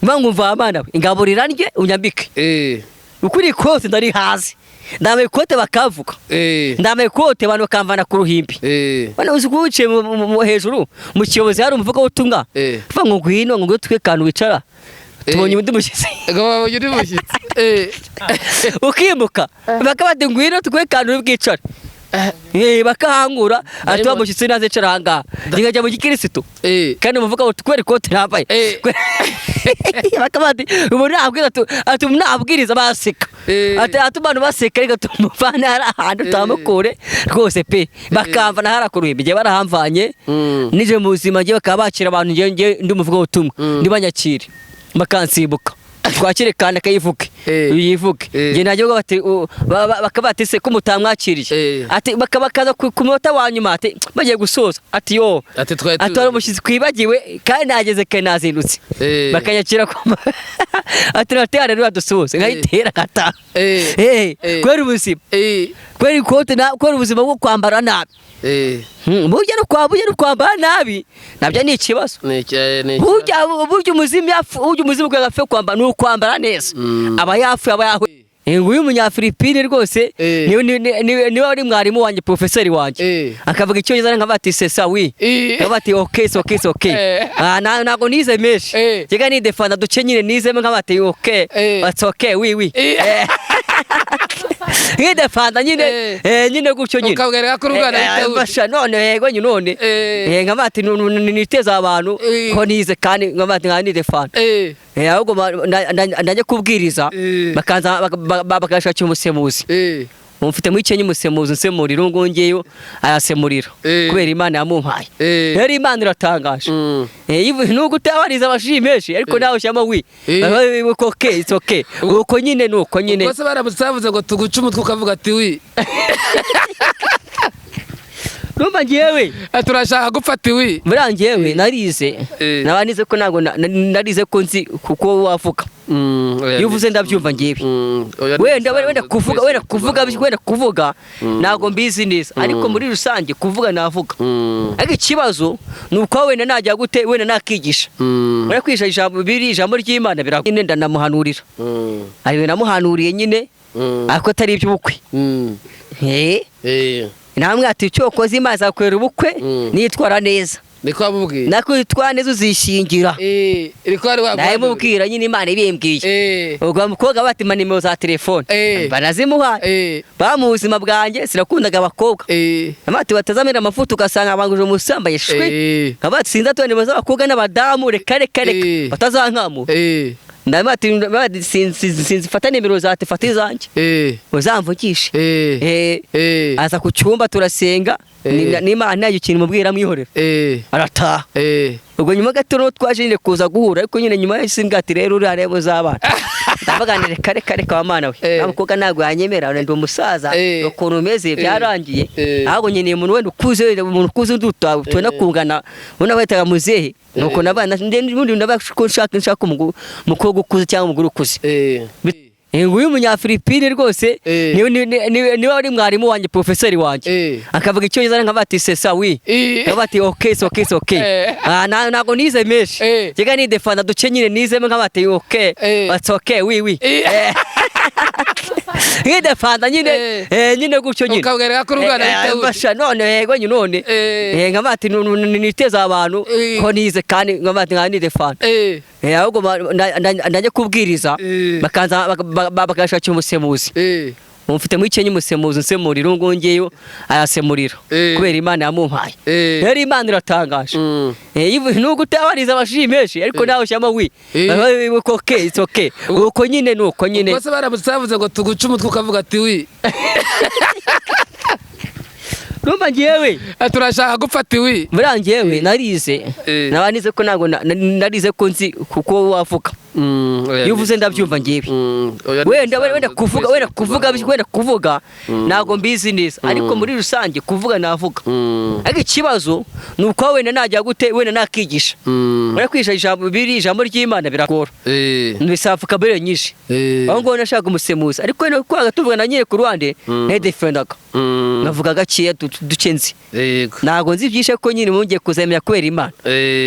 Mba ngumva abana we, ingaburira ndye, unyambike. Ukuri ikote ndari hasi, ndambaye ikote bakavuga, ndambaye ikote abantu bakamvana ku ruhimbi. Bana uzi kuba wicaye hejuru mu kiyobozi, hari umuvuga w'ubutumwa uvuga ngo ngwino, ngo ngwino twe kantu wicara, tubonye undi mushyitsi. Ngo babonye undi mushyitsi. Ukimuka bakaba bati ngwino twe kantu uri bwicare. Bakahangura ati wa mushyitsi naze icara ahangaha, nkajya mu gikirisitu. Kandi umuvuga ngo kubera ikote nambaye, bakaba bati ubu nabwiriza, ati ubu nabwiriza baseka. Ati abantu baseka, reka tumuvane hari ahantu tuhamukure rwose pe. Bakamvana hariya ku ruhimbi, igihe barahamvanye. Nije mu buzima njye bakaba bakira abantu, njye ndi umuvuga ubutumwa, ntibanyakire, bakansimbuka, twakire kandi akayivuge. Yivuge. Njye najya bati bakaba bati se ko mutamwakiriye? Ati bakaza ku munota wa nyuma, ati bagiye gusoza, ati yo. Ati twari ati wari umushyitsi twibagiwe kandi nageze kare nazindutse. Bakanyakira ku ati natera rero dusuhuze, nkayitera nkataha. Kubera ubuzima, kubera ikote kubera ubuzima bwo kwambara nabi. Burya no kwambara nabi nabyo ni ikibazo. Ni Burya umuzimu yapfu, burya umuzimu kugira ngo apfe kwambara ni ukwambara neza. Aba yapfuye, aba yahuye. Nguyu umunyafilipine rwose, niwe wari mwarimu wanjye, profeseri wanjye. Akavuga icyongereza nkavuga ati c'est ça, oui. Nkavuga ati okay, it's okay, it's okay. Ah, ntabwo nize menshi. Njyaga nidefanda duce nyine nizemo, nkavuga ati okay, it's okay, oui, oui. Nkidefanda nyine. Nyine gutyo nyine. Ukabwereka ko urwana bitewe. Basha none yego nyine none. Nkavuga ati niteze abantu ko nize, kandi nkavuga ati nka nidefanda. Ahubwo ndajya kubwiriza, bakaza bakashakira umusemuzi. Mufite muri Kenya umusemuzi nsemurira, ubu ngeyo arasemurira kubera Imana yamumpaye. Rero Imana iratangaje. Nubwo utabariza amashuri menshi, ariko nawe ushyiramo oui. Okay, it's okay, uko nyine ni uko nyine. Ubwo se baramutse bavuze ngo tuguce umutwe, ukavuga ati oui? Numva ngewe Turashaka gufata oui. Buriya ngewe narize. Naba nize ko ntabwo narize ko nzi kuko wavuga, iyo uvuze ndabyumva ngewe. Wenda kuvuga ntabwo mbizi neza, ariko muri rusange kuvuga navuga. Ariko ikibazo ni uko wenda najya gute, wenda nakigisha, wenda kwigisha ijambo biri ijambo ry'Imana nyine ndanamuhanurira. Ayo namuhanuriye nyine, ariko atari iby'ubukwe. Namwe ati icyo wakoze Imana izakorera ubukwe nitwara neza. Niko wamubwiye? Nako witwara neza uzishingira. Niko wari wamuhanuriye? Nabimubwira nyine Imana ibimbwiye. Ubwo mukobwa bati mpa nimero za telefone. Banazimuhaye. Ba mu buzima bwanjye sinakundaga abakobwa. Amati batazamira amavuta, ugasanga banguje umusambaye shwi. Nkaba sinza tuba nimero z'abakobwa n'abadamu, reka reka reka, batazankamura. Ndabati sinzifata nimero za fata izanjye, uzamvugishe. Aza ku cyumba turasenga. N'Imana ntayo ikintu mubwira, mwihorera. Arataha. Ubwo nyuma gato rero twaje nyine kuza guhura, ariko nyine nyuma yahise imbwira ati rero uriya reba uzabana. Ndavuga nti reka reka reka wa mana we, nta mukobwa ntabwo yanyemera, ndi umusaza, ukuntu umeze byarangiye. Ahubwo nkeneye umuntu wenda ukuze, wenda umuntu ukuze unduta, tubona kungana, ubona bahitaga muzehe. Nuko nabana ubundi ndavuga ko nshaka umukobwa ukuze cyangwa umugore ukuze. Nguyu umunyafilipine rwose, niwe wari mwarimu wanjye, profeseri wanjye. Akavuga icyongereza nkavuga ati c'est ça, oui. Nkavuga ati okay, it's okay, it's okay. Ah, ntabwo nize menshi. Njyaga nidefanda duce nyine nizemo, nkavuga ati okay, it's okay, oui, oui. Nkidefanda nyine. Nyine gutyo nyine. Ukabwereka ko urwana bitewe. Basha none yego nyine none. Nkavuga ati niteze abantu ko nize, kandi nkavuga ati nka nidefanda. Ahubwo ndajya kubwiriza, bakaza bakashakira umusemuzi. Mufite muri Kenya umusemuzi nsemurira, ubu ngeyo arasemurira kubera Imana yamumpaye. Rero Imana iratangaje. Nubwo utabariza amashuri menshi, ariko nawe ushyiramo oui. Okay, it's okay, uko nyine ni uko nyine. Ubwo se baramutse bavuze ngo tuguce umutwe, ukavuga ati oui? Numva ngewe Turashaka gufata oui. Buriya ngewe narize. Naba nize ko ntabwo narize ko nzi kuko wavuga, iyo uvuze ndabyumva ngewe. Wenda kuvuga ntabwo mbizi neza, ariko muri rusange kuvuga navuga. Ariko ikibazo ni uko wenda najya gute, wenda nakigisha, wenda kwigisha ijambo biri ijambo ry'Imana biragora, bisaba vocabulaire nyinshi. Aho ngaho nashaka umusemuzi, ariko wenda kwaga tuvugana nyine ku ruhande nedefendaga, nkavuga gakeya duke nzi. Ntabwo nzi byinshi, ariko nyine mwongeye kuzamenya kubera Imana.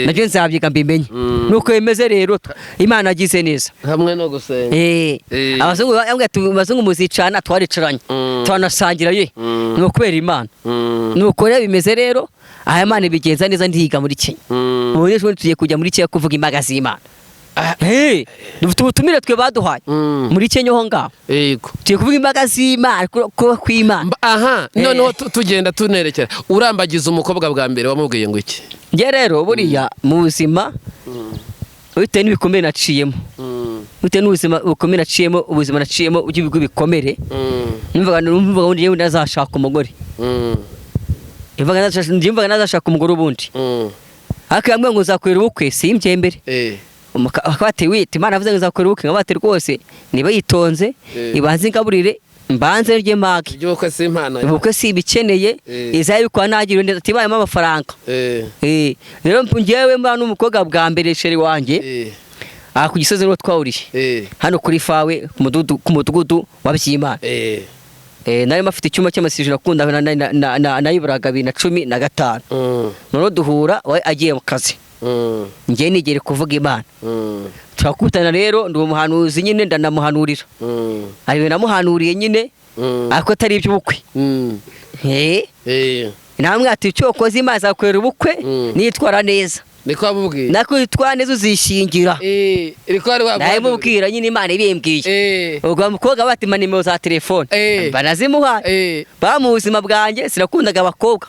Nabyo nzabyiga mbimenye. Nuko bimeze rero, Imana yagize neza. Hamwe no gusenga. Abazungu bambwiye ati abazungu muzicana, twaricaranye, turanasangira ye, ni ukubera Imana. Nuko rero bimeze rero, aha Imana ibigenza neza, ndiga muri Kenya. Ubu rero tugiye kujya muri Kenya kuvuga imbaga z'Imana. Dufite ubutumire twe baduhaye muri Kenya ho ngaho. Tugiye kuvuga imbaga z'Imana, kuba kw'Imana. Aha noneho tugenda tunerekera, urambagiza umukobwa bwa mbere wamubwiye ngo iki? Njye rero buriya mu buzima, bitewe n'ibikomere naciyemo, bitewe n'ubuzima bukomere naciyemo, ubuzima naciyemo bw'ibikomere, numvaga ubundi yewe ntazashaka umugore. Numvaga ntazashaka umugore ubundi, ariko yambwiye ngo nzakorera ubukwe simbyembere. Bakaba bati wita Imana avuze ngo nzakorera ubukwe, nkaba bati rwose niba yitonze, ibanze ingaburire, mbanze rye mpage. Iby'ubukwe si impano. Ubukwe si ibikeneye. Izabikora ntagira neza tibayemo amafaranga. Rero njyewe mba n'umukobwa bwa mbere, chérie wanjye, aha ku Gisozi niho twahuriye, hano kuri Fawe ku mudugudu, ku mudugudu wa Byimana. Nari mafite icyumba cy'amasijoro akunda nayiburaga 2015. Noneho duhura we agiye mu kazi, njye nigere kuvuga Imana, turakutana. Rero ndi umuhanuzi nyine, ndanamuhanurira. Hari ibintu namuhanuriye nyine, ariko atari iby'ubukwe. Namwe ati icyo wakoze Imana izakorera ubukwe, nitwara neza. Niko wamubwiye? Nako witwara neza uzishingira. Niko wari wamuhanuriye? Nabimubwira nyine Imana ibimbwiye. Ubwo mukobwa bati mpa nimero za telefone, banazimuhaye. Ba mu buzima bwanjye sinakundaga abakobwa.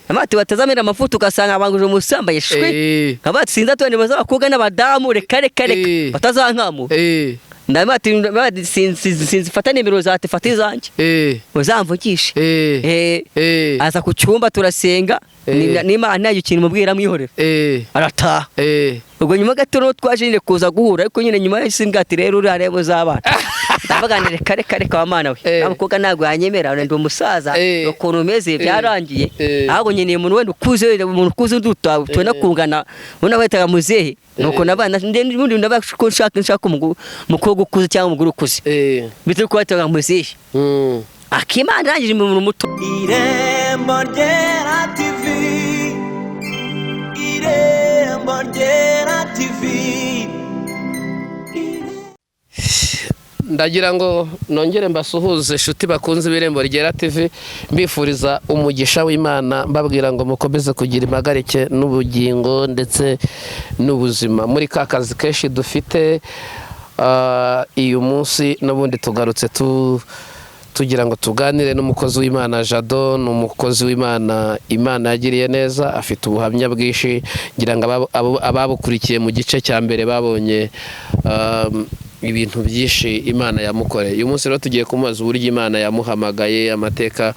Amati batazamena amavuta ugasanga banguje umusambaye shwi. Nkaba ati sinza tubona nimero z'abakobwa n'abadamu, reka reka reka, batazankamura. Ndabati sinzifata nimero za fata izanjye, uzamvugishe. Aza ku cyumba turasenga. N'Imana ntayo ikintu mubwira mwihorera, arataha. Ubwo nyuma gato rero twaje nyine kuza guhura, ariko nyine nyuma yahise mbwira ati rero uriya rero uzabana, ndavuga nti reka reka reka wa mana we, umukobwa ntabwo yanyemera, ndi umusaza, ukuntu umeze byarangiye. Ahubwo nkeneye umuntu wenda ukuze, wenda umuntu ukuze uduta tubona kungana, ubona bahitaga muzehe. Nuko nabana ubundi ndavuga ko nshaka umukobwa ukuze cyangwa umugore ukuze, bitewe ko bahitaga muzehe. Akimana irangije umuntu muto. Irembo Ryera TV, Irembo Ryera TV. Ndagira ngo nongere mbasuhuze inshuti bakunze Ibirembo Ryera TV, mbifuriza umugisha w'Imana, mbabwira ngo mukomeze kugira impagarike n'ubugingo ndetse n'ubuzima muri ka kazi kenshi dufite. Uyu munsi n'ubundi tugarutse tugira ngo tuganire n'umukozi w'Imana Jado. Ni umukozi w'Imana Imana yagiriye neza, afite ubuhamya bwinshi. Ngira ngo ababukurikiye mu gice cya mbere babonye ibintu byinshi Imana yamukoreye. Uyu munsi rero tugiye kumubaza uburyo Imana yamuhamagaye, amateka,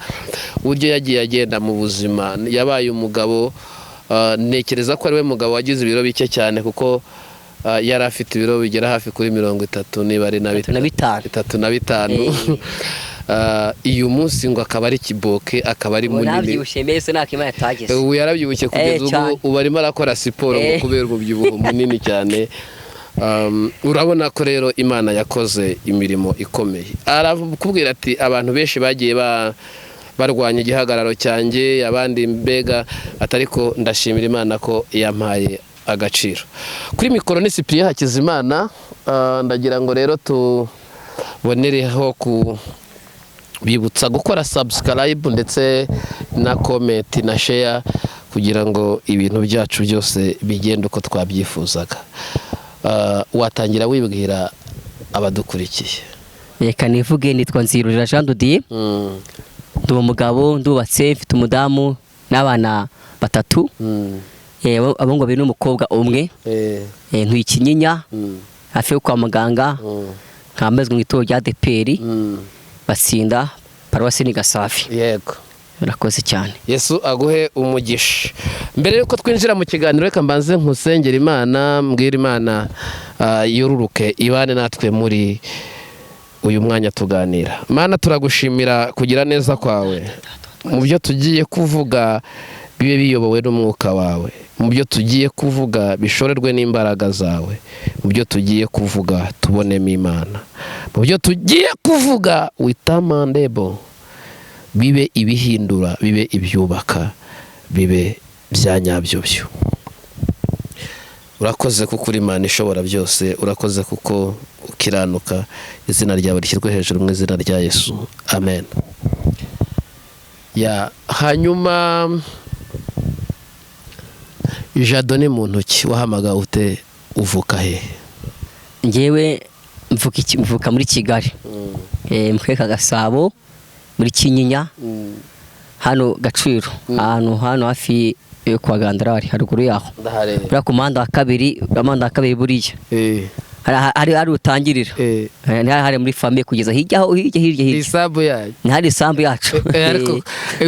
uburyo yagiye agenda mu buzima, yabaye umugabo. Ntekereza ko ari we mugabo wagize ibiro bike cyane, kuko yari afite ibiro bigera hafi kuri 30 niba ari na 35. 35. Uyu munsi ngo akaba ari kiboke, akaba ari Ubu munini. nabyibushye mbese, ntako Imana yatagize. Ubu yarabyibushye kugeza ubu. Cyane. Ubu arimo arakora siporo ngo kubera umubyibuho munini cyane. Urabona ko rero Imana yakoze imirimo ikomeye. Arakubwira ati abantu benshi bagiye barwanya igihagararo cyanjye, abandi mbega atari ko, ndashimira Imana ko yampaye agaciro. Kuri mikoro ni Cyprien Hakizimana. Ndagira ngo rero tubonereho ku bibutsa gukora subscribe ndetse na comment na share, kugira ngo ibintu byacu byose bigende uko twabyifuzaga. Watangira wibwira abadukurikiye. Reka nivuge, nitwa Nzirurira Jean Didier. Ndi umugabo, ndubatse, mfite umudamu n'abana batatu. Abahungu babiri n'umukobwa umwe. Ntuye Kinyinya, hafi yo kwa muganga, nkambazwe mu itorero rya ADEPR Batsinda, paruwasi ni Gasafi. Murakoze cyane. Yesu aguhe umugisha. Mbere yuko twinjira mu kiganiro, reka mbanze nkusengera Imana, mbwira Imana yururuke ibane natwe muri uyu mwanya tuganira. Mana, turagushimira kugira neza kwawe. Mu byo tugiye kuvuga bibe biyobowe n'umwuka wawe, mu byo tugiye kuvuga bishorerwe n'imbaraga zawe, mu byo tugiye kuvuga tubonemo Imana, mu byo tugiye kuvuga witamandebo bibe ibihindura, bibe ibyubaka, bibe bya nyabyo byo. Urakoze kuko uri Imana ishobora byose, urakoze kuko ukiranuka. Izina ryawe rishyirwe hejuru mu izina rya Yesu, amen. Ya hanyuma, Jado ni mu ntoki, wahamagawe ute, uvuka he? Njyewe mvuka muri Kigali, mu karere ka Gasabo, muri Kinyinya, hano Gaciro, ahantu hano hafi yo kwa Gandarari, haruguru yaho. Ndahareba. Buriya ku muhanda wa kabiri, umuhanda wa kabiri buriya hari utangirira. Ni hari muri famille kugeza hirya aho, hirya hirya hirya. Isambu yanyu? Ni hari isambu yacu. Ariko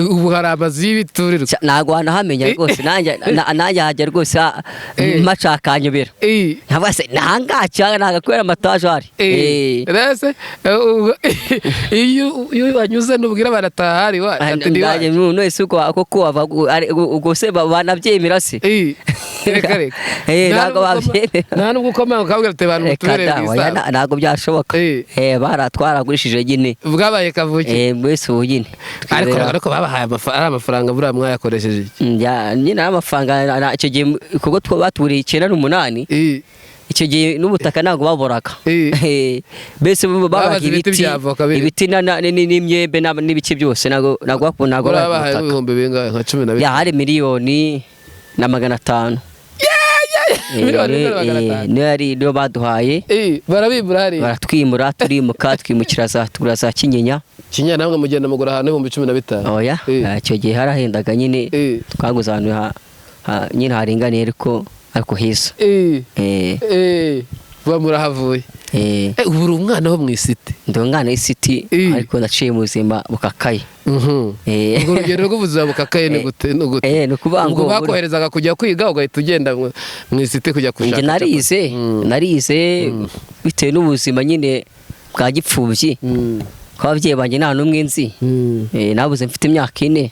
ubu hari amazu y'ibiturirwa. Ntabwo wanahamenya rwose, nanjye nanjye hajya rwose mpacakanyobera. Ntabwo se ntahangaha cyangwa ntabwo kubera amataje ahari. Rese iyo wanyuze ntubwira barataha hari wa ati ni Nanjye iwacu. None uko koko wava ubwo se banabyemera se? Reka reka. Ntabwo babyemera. Nta nubwo ukomanga ukabwira ati abantu Reka mutubereye da, mu oya, isambu. Ntabwo byashoboka. Baratwaragurishije nyine. Bwabaye kavukire. Mbese ubu nyine Ariko twizera- ariko babahaye ari amafaranga, buriya mwayakoresheje iki? Nyine ari amafaranga icyo gihe kuko baturiye 98. Icyo gihe n'ubutaka ntabwo baboraga. Mbese babaga Babaze ibiti ibiti bya avoka biri. Ibiti n'imyembe n'ibiki byose, ntabwo Buriya babaga babahaye ubutaka. ibihumbi bingahe, nka cumi na Ya bitanu? Hari 1,500,000. Miliyoni na magana atanu. Niyo yari niyo baduhaye. Barabimura hariya? Baratwimura, turimuka, twimukira za tugura za Kinyinya. Kinyinya namwe mugenda mugura ahantu 15,000? Oya. Icyo gihe harahendaga nyine. Twaguze ahantu nyine haringaniye, ariko heza. Buba murahavuye. Ubu uri umwana wo mu isiti? Ndi umwana w'isiti, ariko naciye mu buzima bukakaye. Ubwo urugero rw'ubuzima bukakaye ni gute, ni gute? Ni ukuvuga Ubwo ngo bakoherezaga kujya kwiga, ugahita ugenda mu isiti kujya gushaka Njye narize. capati. Narize bitewe n'ubuzima nyine bwa gipfubyi, ko ababyeyi banjye nta n'umwe nzi. Nabuze mfite imyaka 4.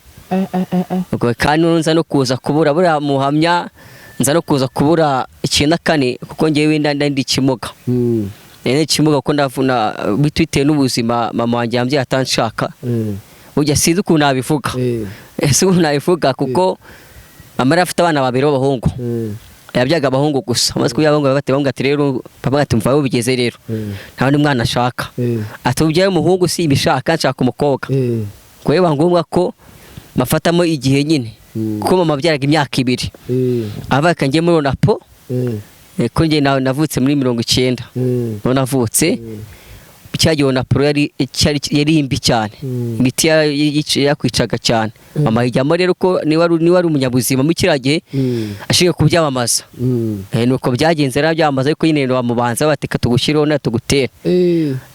Ubwo kandi nza no kuza kubura, buriya muhamya, nza no kuza kubura 94, kuko ngewe ndi ikimuga. Ni ikimuga kuko ndavuna bitewe n'ubuzima mama wanjye yambwiye atanshaka. Burya sinzi ukuntu nabivuga. Sinzi ukuntu nabivuga, kuko mama yari afite abana babiri b'abahungu. Yabyaga abahungu gusa. Amaze kubyara abahungu bati, bamubwira ati rero papa, ati mva aho bigeze rero, nta wundi mwana ashaka. Ati ubyaye umuhungu si ibishaka, nshaka umukobwa. Ngo biba ngombwa ko bafatamo igihe nyine, kuko mama abyaraga imyaka 2. Abaye ngiye muri onapo, ko njye navutse muri 90. Niho navutse. Cya gihe onaporo yari mbi cyane, imiti yakwicaga cyane. Mama yijyamo rero ko niba ari umunyabuzima muri kiriya gihe ashinzwe kubyamamaza. Nuko byagenze rero, byamamaza, ariko nyine bamubanza bati reka tugushyireho na tugutere.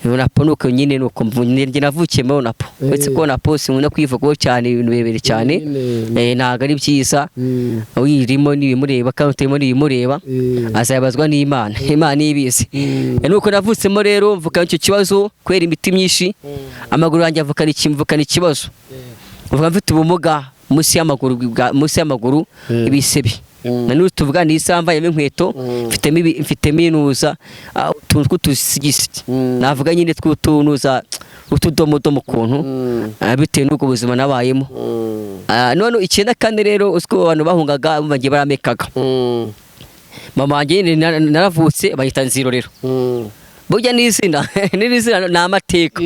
Onapo nuko nyine nuko njye navukiye muri onapo. Uretse ko onapo sinkunda kwivugaho cyane ibintu birebire cyane. Ntabwo ari byiza. Uyirimo n'ibimureba kandi utarimo n'ibimureba, azabazwa n'Imana, Imana niyo ibizi. Nuko navutsemo rero, mvukana icyo kibazo kubera imiti myinshi. Amaguru yanjye mvukana ikibazo, mvuka mfite ubumuga munsi y'amaguru, munsi y'amaguru, ibisebe. Na n'ubu tuvuga ni isaha mvanyemo inkweto, mfitemo inuza, utuntu tw'utusigisigi, navuga nyine tw'utunuza, utudomodomo ukuntu, bitewe n'ubwo buzima nabayemo. None 94 rero, uziko abantu bahungaga bagiye baramekaga. Mama wanjye nyine naravutse bayita Nzirorero. Burya n'izina n'izina ni amateka.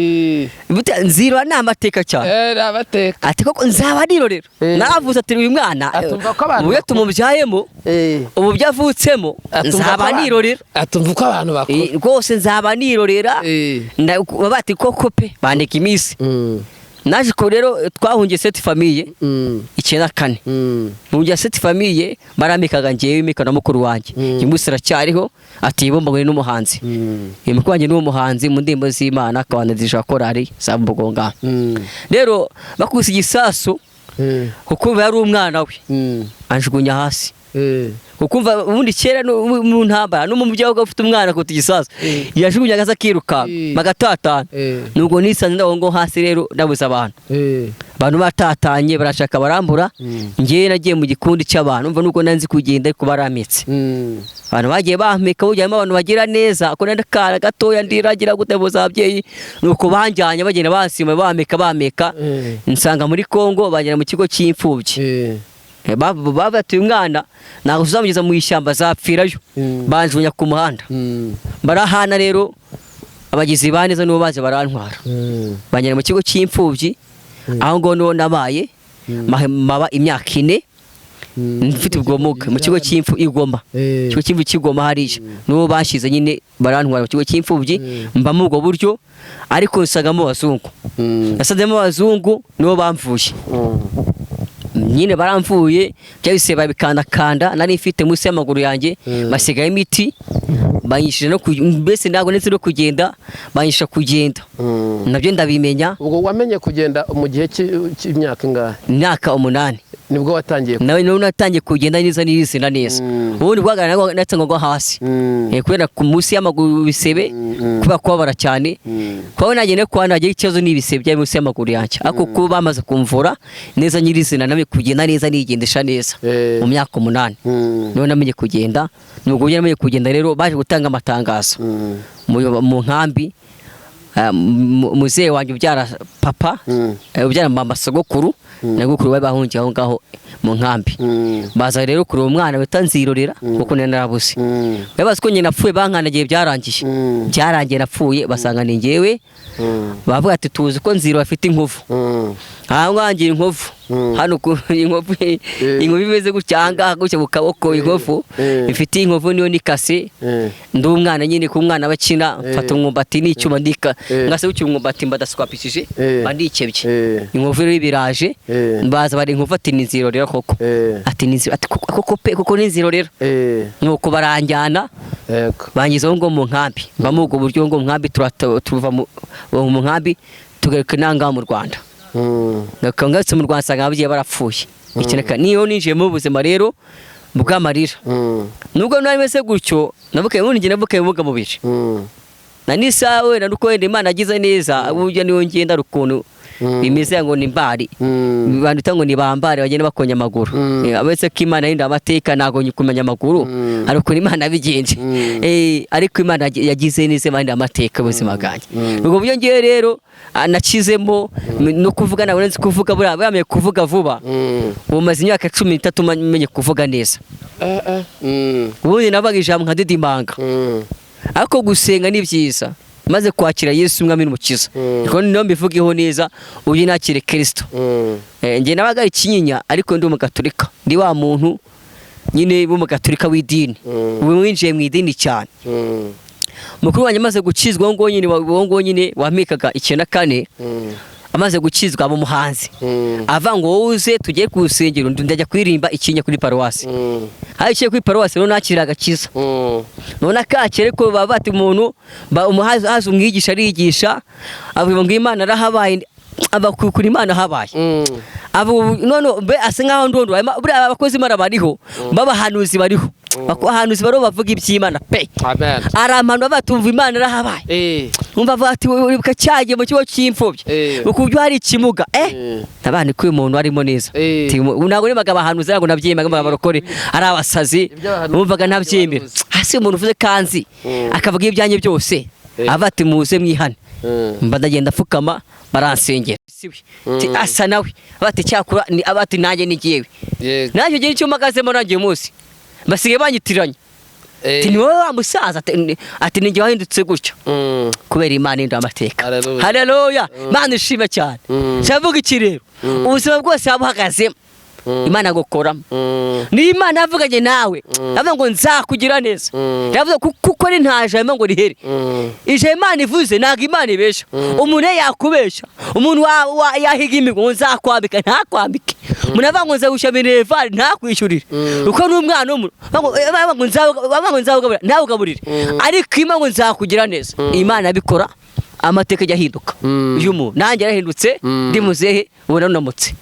Burya Nzirora ni amateka cyane. Ni amateka. Ati koko nzaba nirorero. Naravutse ati uyu mwana Atumva ko abantu uburyo tumubyayemo, ubu avutsemo, Atumva ko nzaba nirorera. Atumva uko abantu bakuru. Rwose nzaba nirorera. Bati koko pe, bandika iminsi. Naje ko rero twahungiye Sainte Famille 94. Mu gihe Sainte Famille baramikaga, njyewe imika na mukuru wanjye. Uyu munsi aracyariho, ati Bumbogo n'umuhanzi. Uyu mukuru wanjye ni umuhanzi mu ndirimbo z'Imana, akaba anadisha korali za Bumbogo ngaha. Rero bakubise igisasu, kuko yari umwana we, anjugunya hasi. Kuko ubundi kera mu ntambara n'umubyeyi wabaga ufite umwana akubita igisasu, yajugunyaga aza akirukanka, bagatatana. Nubwo nisanze ndaho ngo hasi rero ndabuze abantu. Abantu batatanye barashaka barambura. Njyewe nagiye mu gikundi cy'abantu, umva, nubwo nari nzi kugenda ariko barampetse. Abantu bagiye bampeka, burya harimo abantu bagira neza, ko nari akana gatoya ndiragira gute buza ababyeyi, nuko banjyanye bagenda bansima, bameka bameka, nsanga muri Kongo, bagera mu kigo cy'imfubyi. Babatuye umwana ntabwo tuzamugeza mu ishyamba, azapfirayo. Banjugunya ku muhanda. Barahana rero, abagizi ba neza nibo baje barantwara, banjyana mu kigo cy'imfubyi. Aho ngaho niho nabaye, maba imyaka 4 mfite ubwo bumuga mu kigo cy'imfubyi i Goma. Ikigo cy'imfubyi cy'i Goma hariya nibo bashyize nyine, barantwara mu kigo cy'imfubyi, mba muri ubwo buryo, ariko nsangamo abazungu. Nasanzemo abazungu, nibo bamvuye nyine, baramvuye byahise babikandakanda nari mfite munsi y'amaguru yanjye, basigaye imiti banyishije no mbese ntabwo ndetse no kugenda, banyisha kugenda nabyo ndabimenya. Ubwo wamenye kugenda mu gihe cy'imyaka ingahe? Imyaka 8. Nibwo watangiye? Nawe natangiye kugenda neza nizina neza. Ubundi guhagarara ndetse ngwa hasi. Kubera ku munsi y'amaguru bisebe, kubera kubabara cyane, kuba nagenda kwa nagira ikibazo n'ibisebe byari munsi y'amaguru yanjye, ariko kuba bamaze kumvura neza nyirizina namenye kugenda neza, nigendesha neza. Mu myaka 8 niho namenye kugenda. Nubwo buryo namenye kugenda rero, baje gutanga amatangazo mu nkambi. Muzehe wanjye ubyara papa, ubyara mama, sogokuru na gukuru bari bahungiye aho ngaho mu nkambi. Baza rero kureba umwana wita Nzirorera, kuko nari narabuze. Bari bazi ko njye napfuye, bankanagiye byarangiye, byarangiye napfuye, basanga ni njyewe. Bavuga ati tuzi ko Nziro afite inkovu. Aha ngaha ngira inkovu hano inkovu, inkovu imeze gutya aha ngaha gutya ku kaboko, inkovu ifite inkovu niyo nikase. Ndi umwana nyine, ku mwana bakina, mfata umwumbati n'icyuma ndika, ngase gutya umwumbati mba ndaswapishije, mba ndikebye. Inkovu rero biraje, baza bari inkovu, ati ni Nzirorera koko. Ati ni Nziro, ati koko pe, koko ni Nzirorera. Nuko baranjyana, bangizaho ngo mu nkambi, mba muri ubwo buryo ngo mu nkambi, tuva mu nkambi tugaruka n'ahangaha mu Rwanda. Ngarutse mu Rwanda nsanga ababyeyi barapfuye. Niyo ninjiye mu buzima rero bw'amarira, nubwo nari meze gutyo, navukaye ubundi njye navukaye ubumuga mubiri na n'isaha wenda nuko wenda Imana agize neza, burya niyo ngenda hari ukuntu bimeze ngo ni mbari, abantu bita ngo ni bambare bagenda bakonya amaguru. Uretse ko Imana yahinduye amateka, ntabwo kumenya amaguru, hari ukuntu Imana yabigenje. Ariko Imana yagize neza, yahinduye amateka y'ubuzima bwanjye. Ubwo buryo ngewe rero nakizemo no kuvuga ntabwo nzi kuvuga, buriya bamenye kuvuga vuba. Ubu maze imyaka 13 menye kuvuga neza. Ubundi nabaga ijambo nka didimanga. Ariko gusenga ni byiza, maze kwakira Yesu umwami n'umukiza, niko niyo mbivugeho neza, uyu nakire Kristo. Njye nabaga ikinyinya, ariko ndi umugatolika, ndi wa muntu nyine w'umugatolika w'idini, ubu winjiye mu idini cyane. Mukuru wanjye amaze gukizwa, uwo nyine, uwo nyine wamikaga 94, amaze gukizwa aba umuhanzi, ava ngo wowe uze tujye ku rusengero, ndajya kuririmba ikinya kuri paruwasi. Hari ikiye kuri paruwasi rero nakira agakiza, none akakira, ariko baba bati umuntu haza umwigisha arigisha, avuga ngo Imana arahabaye, abakukura Imana habaye. None mbe asa nkaho ndondo buriya abakozi Imana bariho, babahanuzi bariho, abahanuzi bariho bavuga iby'Imana pe. Amen. Ari batumva Imana arahabaye. Umva avuga ati uribuka cyagiye mu kigo cy'imfubyi, uku hari ikimuga nabandi ko uyu muntu arimo neza. Ntabwo nibaga abahanuzi, ntabwo nabyemeraga, mbaga abarokore ari abasazi, numvaga ntabyemera. Hasi umuntu uvuze kanzi akavuga ibyanjye byose, ava ati muze mwihane, mba ndagenda apfukama baransengera, asa nawe bati cyakura abati nanjye ni njyewe, nanjye ugira icyo mpagazemo nanjye uyu munsi basigaye banyitiranya, ati ni wowe wa musaza, ati ni njye wahindutse gutyo kubera Imana inda amateka. Haleluya, Imana ishime cyane. Ndavuga iki rero, ubuzima bwose waba uhagazemo Imana gukoramo, ni Imana yavuganye nawe, avuga ngo nzakugira neza, yavuze kuko ni nta jambo ngo rihere. Ije Imana ivuze, ntabwo Imana ibesha. Umuntu yakubesha, umuntu yahiga imigo ngo nzakwambika ntakwambike, umuntu avuga ngo nzagusha minerval ntakwishyurire, uko ni umwana w'umuntu avuga ngo nzawugaburira ntawugaburire, ariko Imana ngo nzakugira neza, Imana abikora, amateka ajya ahinduka y'umuntu. Nanjye yarahindutse, ndi muzehe ubu narunamutse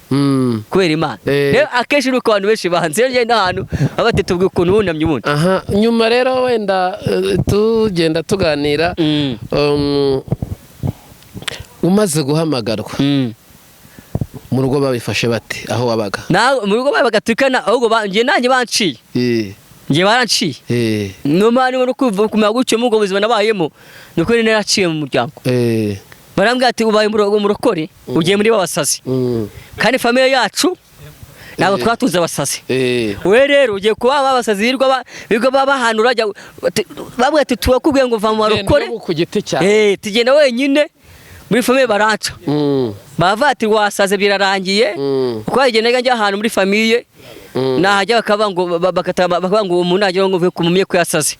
kubera Imana. Rero akenshi nuko abantu benshi banze iyo ngenda ahantu baba tubwiye ukuntu wunamye ubundi. Aha nyuma rero wenda tugenda tuganira, umaze guhamagarwa mu rugo babifashe bate aho wabaga? Mu rugo babaga ahubwo njye nanjye banciye, njye baranciye numa niba no kumenya gutyo muri ubwo buzima nabayemo, nuko nari naraciye mu muryango. Barambwira ati ubaye umurokore ugiye muri babasazi, kandi famiye yacu Ntabwo twatunze abasazi. We rero ugiye kuba abasazi birirwa bahanura, bamwe ati turakubwiye ngo va mu barokore. Genda ku giti cyawe. Tugenda wenyine muri famille baranca. Bava ati wasaze birarangiye. Kuko yagendaga njya ahantu muri famille, nahajya bakavuga ngo bakavuga ngo uwo muntu nagira ngo mvuye kumumye ko yasaze.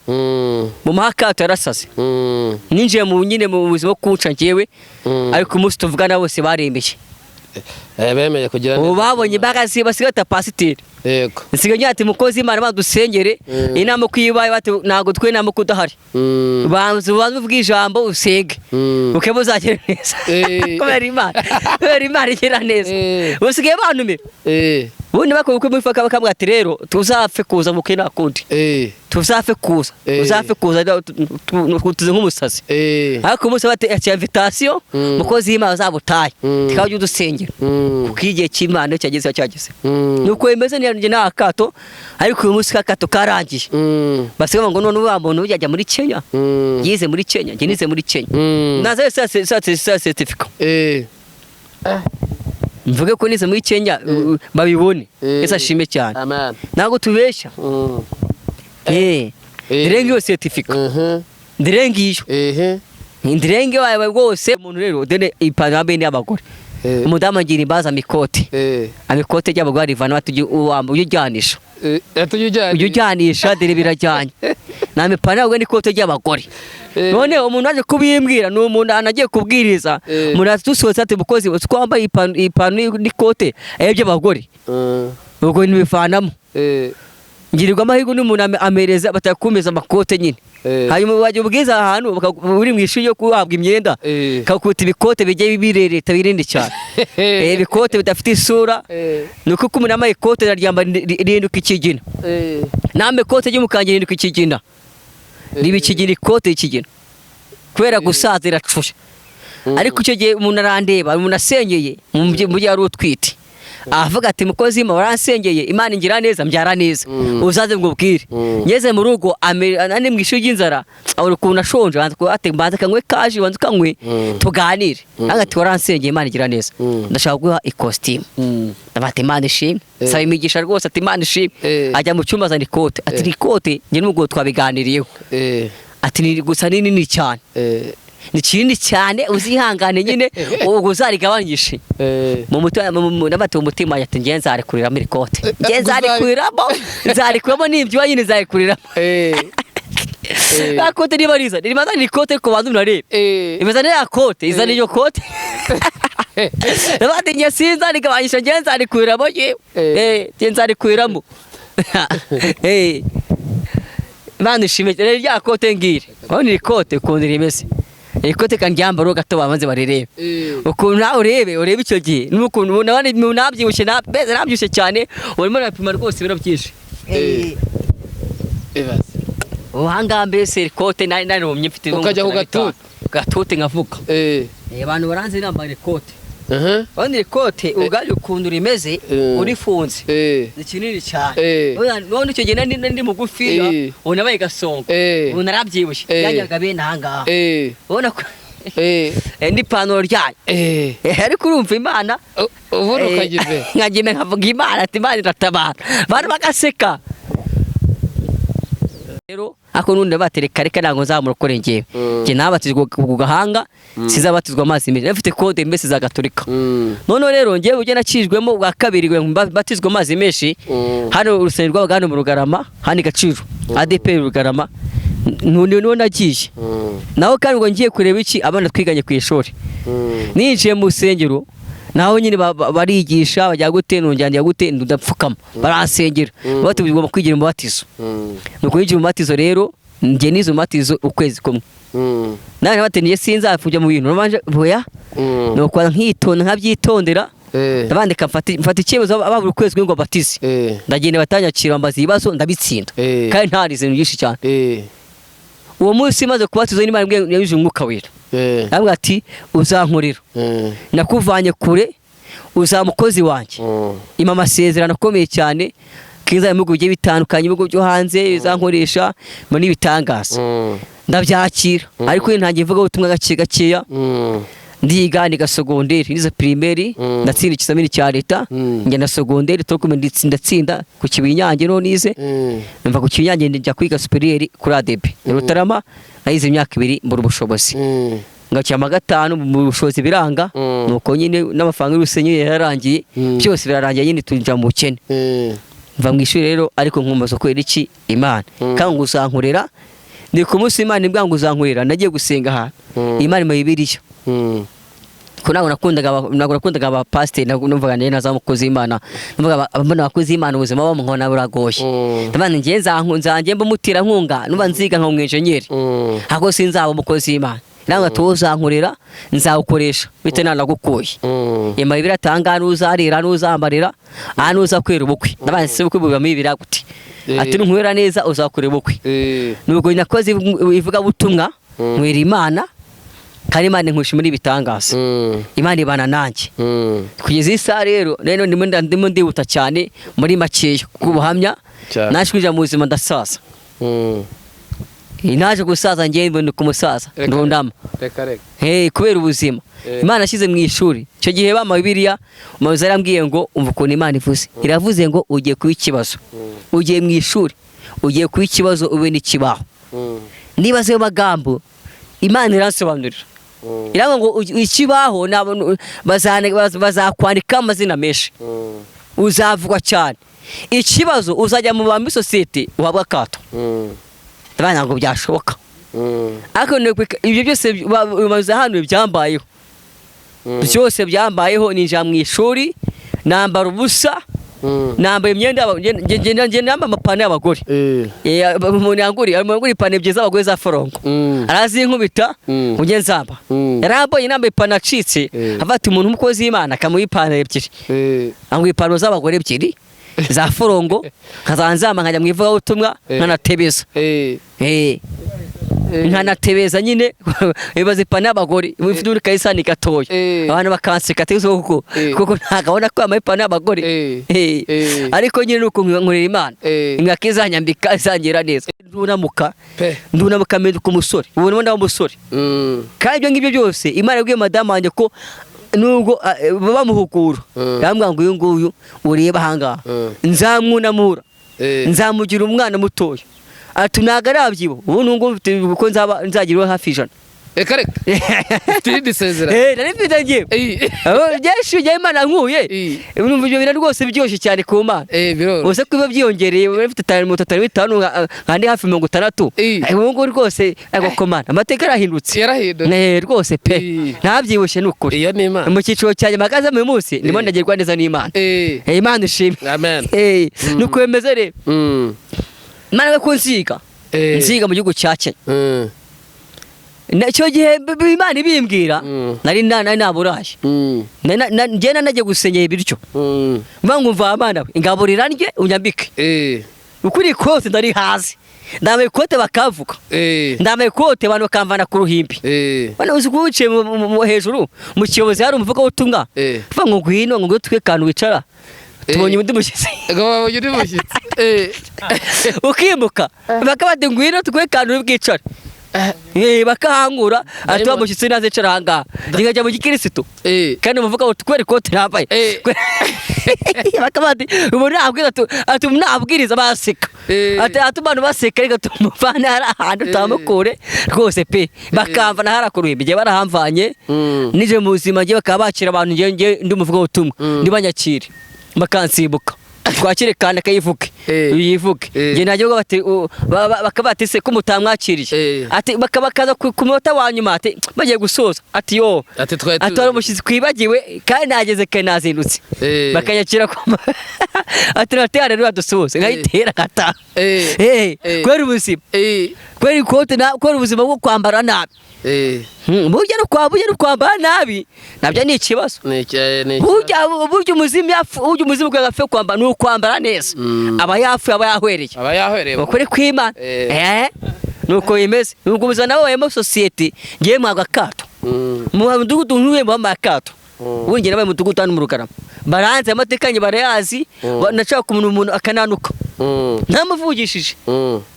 Mu mahakato yarasaze. Ninjiye mu nyine mu buzima bwo kunca njyewe. Ariko umunsi tuvugana bose barembeye. Bemeye kugira Ubu babonye imbaraga basigaye bata pasiteri. Nsigaye ngira ati mukozi Imana badusengere. Inama uko ibaye bati ntabwo twe inama uko udahari. Banza ubanze uvuge ijambo usenge. Ukaba uzagera neza. Kubera Imana. Kubera Imana igira neza. Basigaye bantumira. Ubundi bakora ubukwe muri faka bakambwira ati rero tuzapfe kuza mu nta kundi. Tuzapfe kuza. Tuzapfe kuza tuze nk'umusazi. Ariko umunsi bati ati invitation mukozi w'Imana azabutaye. Tukaba udusengera. Kuko igihe cy'Imana iyo cyageze cyageze. Nuko bimeze njye nta kato, ariko uyu munsi ka kato karangiye. Basigaye ngo none wa muntu yajya muri Kenya. Yize muri Kenya, njye nize muri Kenya. Naza sa certificate. Mvuge ko nize muri Kenya babibone. Yesu ashime cyane. Amen. Ntabwo tubeshya. Ndirenga iyo certificate. Ndirenga iyo. Ndirenga wawe rwose umuntu rero dene ipantaro yambaye ni y'abagore. Umudamu agira imbaza amikote. Amikote ry'abagore arivana bati uwamba ujye ujyanisha. Tujye Ujye ujyanisha dore birajyanye. Nta mipantaro y'abagore n'ikote ry'abagore. None umuntu aje kubimbwira ni umuntu anagiye kubwiriza. Umuntu atusohotse ati mukozi twambaye ipantaro n'ikote by'abagore. Ubwo nibivanamo. Ngirirwa amahirwe n'umuntu amereza batakumeza amakote nyine. Hanyuma wajya ubwiza ahantu uri mu ishuri yo guhabwa imyenda. Kakuta ibikote bigiye birereta birindi cyane. Ibikote bidafite isura. Nuko uko umuntu yambaye ikote araryambara rihinduka ikigina. Namwe ikote ry'umukara rihinduka ikigina. Riba ikigina ikote ikigina. Kubera gusaza iracuya. Ariko icyo gihe umuntu arandeba, umuntu asengeye mu mujyi yari utwite. Avuga ati mukozi Imana waransengeye, Imana ingira neza mbyara neza. Uzaze ngo ubwire. Ngeze mu rugo nani mu ishuri ry'inzara, abona ukuntu ashonje, banza ati mbanza kanywe kaji, banza kanywe tuganire. Anga ati waransengeye Imana igira neza. Ndashaka guha ikositimu. Ndabati Imana ishimwe. Saba imigisha rwose ati Imana ishimwe. Ajya mu cyumba azana ikote. Ati iri kote njye n'ubwo twabiganiriyeho. Ati ni gusa ni nini cyane. Ni kinini cyane uzihangane nyine ubwo uzarigabanyishe. Mu mutima nabati umutima ati ngiye nzarikuriramo iri kote. Ngiye nzarikuriramo, nzarikuriramo nibyo nyine nzarikuriramo. Ya kote niba riza, rimaza ni kote ku bantu murareba. Imeza ni ya kote, izana iyo kote. Nabati ngiye sinzarigabanyisha ngiye nzarikuriramo yewe. Ngiye nzarikuriramo. Imana ishimwe rero rya kote ngire. Urabona iri kote ukuntu rimeze. Iri kote kandyambara gato babanze barirebe. Ukuntu nawe urebe icyo gihe n'ukuntu nabyibushye nabyibushye cyane urimo urapima rwose ibiro byinshi. Ubuhanga mbese iri kote nari narumye mfite Ukajya ku gatuti. Gatuti nkavuga. Abantu baranze nambaye iri kote. Urabona iri kote ubwaryo ukuntu rimeze urifunze. Ni kinini cyane. None icyo gihe nari ndi mugufiya, ubu nabaye gasongo. Ubu narabyibushye. Byajyaga bene aha ngaha. Ubona ko n'ipantaro ryayo. Ariko urumva Imana ubundi ukagize. Nkagenda nkavuga Imana ati Imana iratabara. Abantu bagaseka. Rero ako nundi batereka reka ntabwo nzamurokore njyewe. Njye nabatizwa ku gahanga, sizabatizwa amazi menshi. Nafite kode mbese za Gatolika. None rero njyewe ujye nakijwemo bwa kabiri mbatizwa amazi menshi. Hano urusengero rwabaga hano mu Rugarama, hano Gaciro. ADP Rugarama. None nagiye. Naho kandi ngo ngiye kureba iki abana twiganye ku ishuri. Ninjiye mu rusengero naho nyine barigisha bajya gute nunjyanira gute ndapfukama baransengera bati ugomba kwigira umubatizo. Nuko yigira umubatizo rero njye nize umubatizo ukwezi kumwe. Nane bati niye sinzapfuja mu bintu nabanje boya nuko nkitonda nkabyitondera ndabandika mfata icyemezo ababura ukwezi kumwe ngo batize. Ndagenda batanyakira mbaza ibibazo ndabitsinda. Kandi ntarize ibintu byinshi cyane. Uwo munsi maze kubatizwa n'Imana yanyujije umwuka wera. Aravuga ati uzankorera. Nakuvanye kure uzamukozi wanjye. Ima amasezerano akomeye cyane kiza ibihugu bigiye bitandukanye ibihugu byo hanze bizankoresha mu n'ibitangaza. Ndabyakira ariko ntangiye mvuga ubutumwa gake gakeya. Ndiga, niga secondaire, nize primaire, ndatsinda ikizamini cya leta, njya na secondaire tokome, ndatsinda ku Kibinyange no nize. Mva ku Kibinyange njya kwiga supérieur kuri ADB Rutarama, nayize imyaka 2 mbura ubushobozi. Ngakira ama 5 mu bushobozi biranga. Nuko nyine n'amafaranga y'urusenyi yararangiye, byose birarangiye nyine, tujya mu bukene. Mva mu ishuri rero, ariko nkumbaza kubera iki Imana kandi ngo uzankorera. Ni ku munsi Imana imbwa ngo uzankorera, nagiye gusenga ahantu, Imana mu Bibiliya, ko ntabwo nakundaga abapasiteri, numvaga njye naza umukozi w'Imana, numvaga mbona abakozi b'Imana ubuzima babo nkabona buragoye. Ndavuga nti njye nzanjye mba umuterankunga, numva nziga nka umwenjenyeri, ahubwo sinzaba umukozi w'Imana. Ntabwo ati wowe uzankorera nzawukoresha bite nanagukuye. Ima biratanga n'uzarira n'uzambarira aha n'uza kwera ubukwe. Ndabaza se ubukwe bubamo ibira gute? Ati nunkwera neza uzakora ubukwe. Nubwo nakoze ivugabutumwa, nkwera Imana, kandi Imana inkusha muri ibitangaza. Imana ibana nanjye kugeza iyi saha. Rero ndimo ndihuta cyane muri makeya kuko ubuhamya naje kwinjira mu buzima ndasaza. Naje gusaza, ngewe mbona ku musaza ndundama. Reka reka. Hey, kubera ubuzima Imana yashyize mu ishuri. Icyo gihe bampa Bibiliya, umuyobozi yarambwiye ngo umva ukuntu Imana ivuze, iravuze ngo ugiye kuba ikibazo, ugiye mu ishuri ugiye kuba ikibazo ube n'ikibaho. Niba ayo magambo Imana iransobanurira, iravuga ngo ikibaho bazakwandika amazina menshi, uzavugwa cyane, ikibazo uzajya mu bantu sosiyete uhabwa akato. Ndavuga ntabwo byashoboka. Ariko ibyo byose bimaze hano byambayeho, byose byambayeho. Ninjira mu ishuri nambara ubusa, nambaye imyenda ngenda nambara amapantaro y'abagore. Umuntu yanguriye ipantaro ebyiri z'abagore za forongo, arazinkubita ngo njye nzamba. Yarambonye nambaye ipantaro acitse, afata umuntu w'umukozi w'Imana akamuha ipantaro ebyiri, anguha ipantaro z'abagore ebyiri za forongo, nkazaba nzamba nkajya mu ivugabutumwa, nkanatebeza. Nkanatebeza nyine. Ibaze ipantaro y'abagore ifite ubundi kayisani gatoya, abantu bakanseka ati kuko kuko ntabwo abona ko yambaye ipantaro y'abagore. Ariko nyine nuko nkorera Imana, imyaka izanyambika izangira neza. Ndunamuka ndunamuka mpinduka umusore, ubu ndimo ndaba umusore. Kandi ibyo ngibyo byose Imana yabwiye madamu wanjye ko nubwo bamuhugura, yambwira ngo uyu nguyu ureba ahangaha nzamwunamura, nzamugira umwana mutoya. Ati ntabwo arabyibuha ubu nubwo mfite uko nzaba nzagira hafi 100. Reka reka, ufite irindi sezerano. Nari mfite ngewe byinshi bijya Imana nkuye. Numva ibyo bintu rwose biryoshye cyane ku Mana. Biroroshye. Ubuse ko biba byiyongereye, uba ufite 5, 35, 5, nka ndi hafi 60. Ubu ngubu rwose ariko ku Mana amateka arahindutse. Yarahindutse. Rwose pe, ntabyibushye ni ukuri. Iyo ni Imana. Mu cyiciro cyanjye mpagaze uyu munsi ndimo ndagirwa neza n'Imana. Imana ishimwe. Amen. Nuko bimeze rero. Imana we kunsiga nsiga mu gihugu cya Kenya. Icyo gihe Imana ibimbwira, nari naburaye. Njye nagiye gusengera ibiryo, mvuga ngo mva abana we ingaburira ndye unyambike. Ukuri ikote ndari hasi, ndambaye ikote bakavuga, ndambaye ikote abantu bakamvana ku ruhimbi. Bano uzi kuba wicaye hejuru mu kiyobozi hari umuvugabutumwa, uvuga ngo ngwino, ngo ngwino twe kantu wicara, tubonye undi mushyitsi. Ngo babonye undi mushyitsi. Ukimuka bakaba bati ngwino twe kantu uri bwicare. Bakahangura ati wa mushyitsi nazicara ahangaha, nkajya mu gikirisitu. Kandi umuvuga ngo kubera ikote nambaye, bakaba bati ubu nabwiriza ati nabwiriza baseka, ati abantu baseka reka tumuvane hari ahantu tamukure rwose pe, bakamvana hari ku ruhimbi. Igihe barahamvanye, nije mu buzima njye bakaba bakira abantu, njye ndi umuvugabutumwa, ntibanyakire bakansimbuka, twakire kandi akayivuge, yivuge. Njye najya bati bakaba bati se ko mutamwakiriye? Ati bakaza ku munota wa nyuma, ati bagiye gusoza, ati yo Ati twari ati wari umushyitsi twibagiwe kandi nageze kare nazindutse. Bakanyakira ku ati natera rero badusuhuze, nkayitera nkataha. Kubera ubuzima, kubera ikote kubera ubuzima bwo kwambara nabi. Burya no kwa burya no kwambara nabi nabyo ni ikibazo. Ni ni Burya umuzimu yapfu, burya umuzimu bwa gapfe kwambara ni ukwambara neza, aba yapfuye, aba yahwereye. Aba yahwereye. Ukuri kw'Imana. Nuko bimeze, nuko ubuzima nabo bayemo sosiyete ngiye mwaga akato mu mudugudu ntuye mu akato. Ubu njye nabaye mu mudugudu hano mu Rugarama, baranze amateka yanjye barayazi, nashaka umuntu akananuka. Ntamuvugishije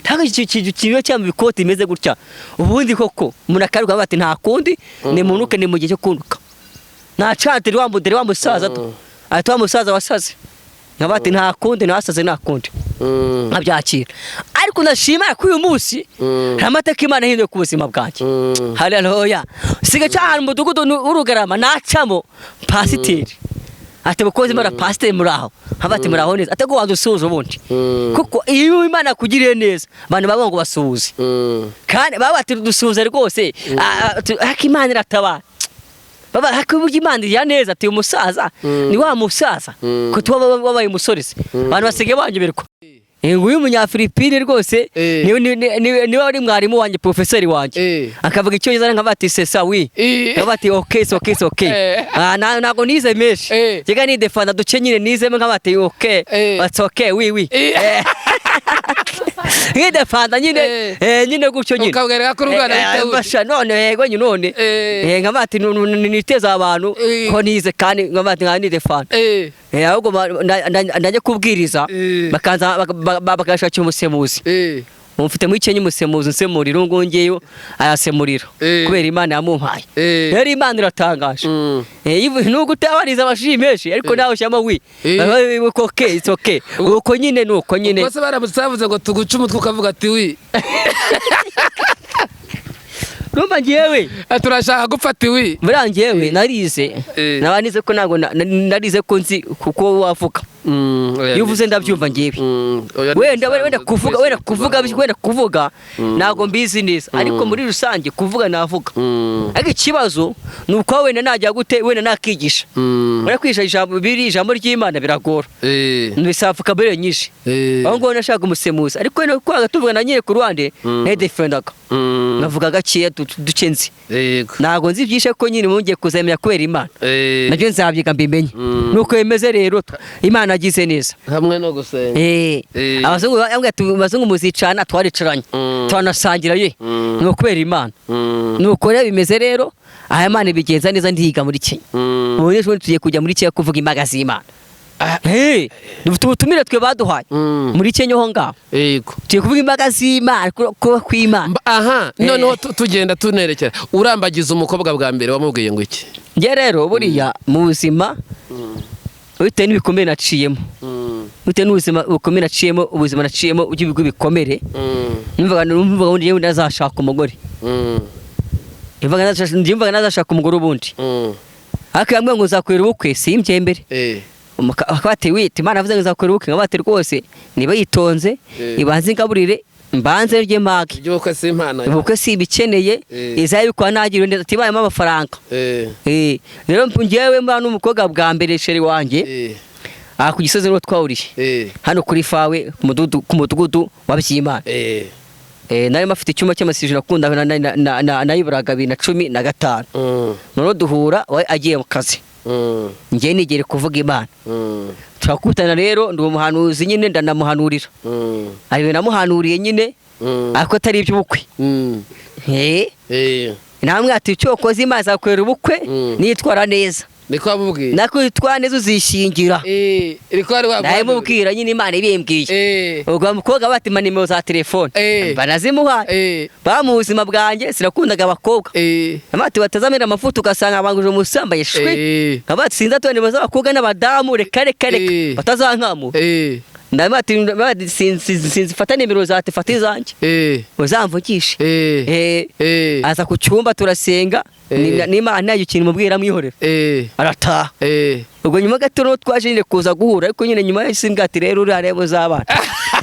ntabwo icyo kintu kiba cyambaye ikoti imeze gutya. Ubundi koko umuntu akaruka bati nta kundi nimunuke, ni mu gihe cyo kunduka nta cantire wa mudere wa musaza ati wa musaza wasaze, nkaba ati nta kundi nasaze, nta kundi nkabyakira. Ariko ndashima ko uyu munsi hari amateka Imana yahinduye ku buzima bwanjye. Haleluya! Siga cyane umudugudu w'Urugarama nacamo, pasiteri ati mukozi Imana, pasiteri muraho, nkaba ati muraho neza, ati ngo wandusuhuze ubundi, kuko iyo Imana yakugiriye neza abantu baba ngo basuhuze, kandi baba bati dusuhuze rwose, ariko Imana iratabara, baba ariko burya Imana igira neza, ati uyu musaza ni wa musaza ko tuba wabaye umusore se, abantu basigaye banyoberwa. Nguyu umunyafilipine rwose niwe wari mwarimu wanjye, profeseri wanjye, akavuga icyongereza nkavuga ati c'est ça, oui, nkavuga ati okay, it's okay, it's okay. Ntabwo nize menshi, njyaga nidefanda duce nyine nizemo, nkavuga ati okay, it's okay, oui, oui, nkidefanda nyine, nyine gutyo nyine. Ukabwereka ko urwana bitewe. Basha none yego nyine none nkavuga ati niteza abantu ko nize, kandi nkavuga ati nka nidefanda, ahubwo ndajya kubwiriza bakanza bakashakira umusemuzi. Mufite muri Kenya umusemuzi nsemurira, ubu ngeyo arasemurira kubera Imana yamumpaye. Rero Imana iratangaje. Nubwo utabariza amashuri menshi, ariko nawe ushyiramo oui, okay, it's okay, uko nyine ni uko nyine. Ubwo se baramutse bavuze ngo tuguce umutwe ukavuga ati oui? Urumva ngewe Turashaka gufata oui. Buriya ngewe narize, naba nize ko ntabwo narize ko nzi kuko wavuga, iyo uvuze ndabyumva ngewe. Wenda wenda kuvuga, wenda kuvuga, wenda kuvuga ntabwo mbizi neza, ariko muri rusange kuvuga navuga. Ariko ikibazo ni uko wenda najya gute, wenda nakigisha, wenda kwigisha ijambo biri ijambo ry'Imana biragora, bisaba vocabulaire nyinshi. Aho ngaho nashaka umusemuzi, ariko wenda kwaga tuvugana nyine ku ruhande nayidefendaga, nkavuga gakeya duke nzi. Ntabwo nzi byinshi, ariko nyine mwongeye kuzamenya kubera Imana, nabyo nzabyiga mbimenye. Nuko bimeze rero, Imana agize neza hamwe no gusenga. Abazungu bambwira ati abazungu muzicana, twaricaranye, twanasangira ye, ni ukubera Imana. Nuko rero bimeze rero, aha Imana ibigenza neza, ndiga muri Kenya. Ubu rero tugiye kujya muri Kenya kuvuga imbaga z'Imana. Dufite ubutumire twe baduhaye muri Kenya ho ngaho. Tugiye kuvuga imbaga z'Imana, kuba kw'Imana. Aha noneho tugenda tunerekera, urambagiza umukobwa bwa mbere wamubwiye ngo iki? Njye rero buriya mu buzima, bitewe n'ibikomere naciyemo, bitewe n'ubuzima bukomere naciyemo, ubuzima naciyemo bw'ibikomere, numvaga ubundi njyewe ntazashaka umugore, numvaga ntazashaka umugore ubundi, ariko yambwiye ngo nzakorera ubukwe simbyembere. Akaba ati wita Imana avuze ngo nzakorera ubukwe, nkaba ati rwose niba yitonze, ibanze ingaburire mbanze rye mpage. Iby'ubukwe si impano. Ubukwe si ibikeneye, izabikora nagiriwe neza tibayemo amafaranga. Rero njyewe mba n'umukobwa bwa mbere, chérie wanjye, aha ku Gisozi niho twahuriye, hano kuri fawe ku mudugudu wa Byimana. Nari mafite icyumba cy'amasijoro nakunda, nayiburaga 2015. Noneho duhura we agiye mu kazi, njye nigere kuvuga Imana, turakutana. Rero ndi umuhanuzi nyine, ndanamuhanurira, hari ibintu namuhanuriye nyine, ariko atari iby'ubukwe. Namwe ati icyo wakoze Imana izakorera ubukwe nitwara neza. Niko wamubwiye? Nako witwara neza uzishingira. Niko wari wamubwiye? Nabimubwira nyine Imana ibimbwiye. Ubwo mukobwa batima nimero za telefone, banazimuhaye. Ba mu buzima bwanjye sinakundaga abakobwa, amati batazamira amavuta ugasanga abanguje umusambaye shwi, nkaba ati sinza tubona nimero z'abakobwa n'abadamu, reka reka reka batazankamura. Ndabati sinzifata nimero za fata izanjye uzamvugishe. Aza ku cyumba turasenga, n'Imana ntayo ikintu mubwira mwihorera, arataha. Ubwo nyuma gato rero twaje nyine kuza guhura, ariko nyine nyuma yahise imbwira ati rero uriya rero uzabana.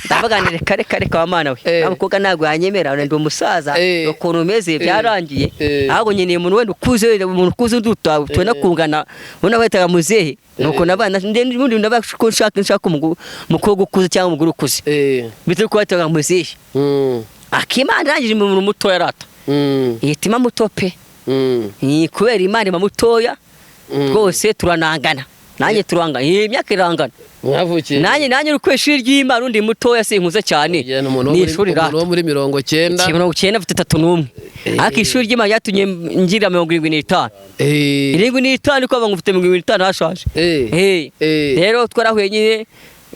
Ndavuga nti reka reka reka wa mana we, nta mukobwa ntabwo yanyemera, ndi umusaza, ukuntu umeze byarangiye, ahubwo nkeneye umuntu wenda ukuze, wenda umuntu ukuze unduta tubona kungana, ubona wahitaga muzehe. Nuko nabana ubundi ndavuga ko nshaka umukobwa ukuze cyangwa umugore ukuze, bityo ko wahitaga muzehe. Akimana irangije umuntu mutoya arata, ihita muto pe, kubera Imana iba mutoya rwose, turanangana nanjye turangana, iyi myaka irangana. Mwavukiye nanjye uri ku ishuri ry'Imana undi mutoya sinkuze cyane, ni ishuri rata umuntu wo muri 90 90 afite 31, ariko ishuri ry'Imana ryatumye ngira 75, 75 ko ngo mfite 75 hashaje. Rero twarahuye nyine,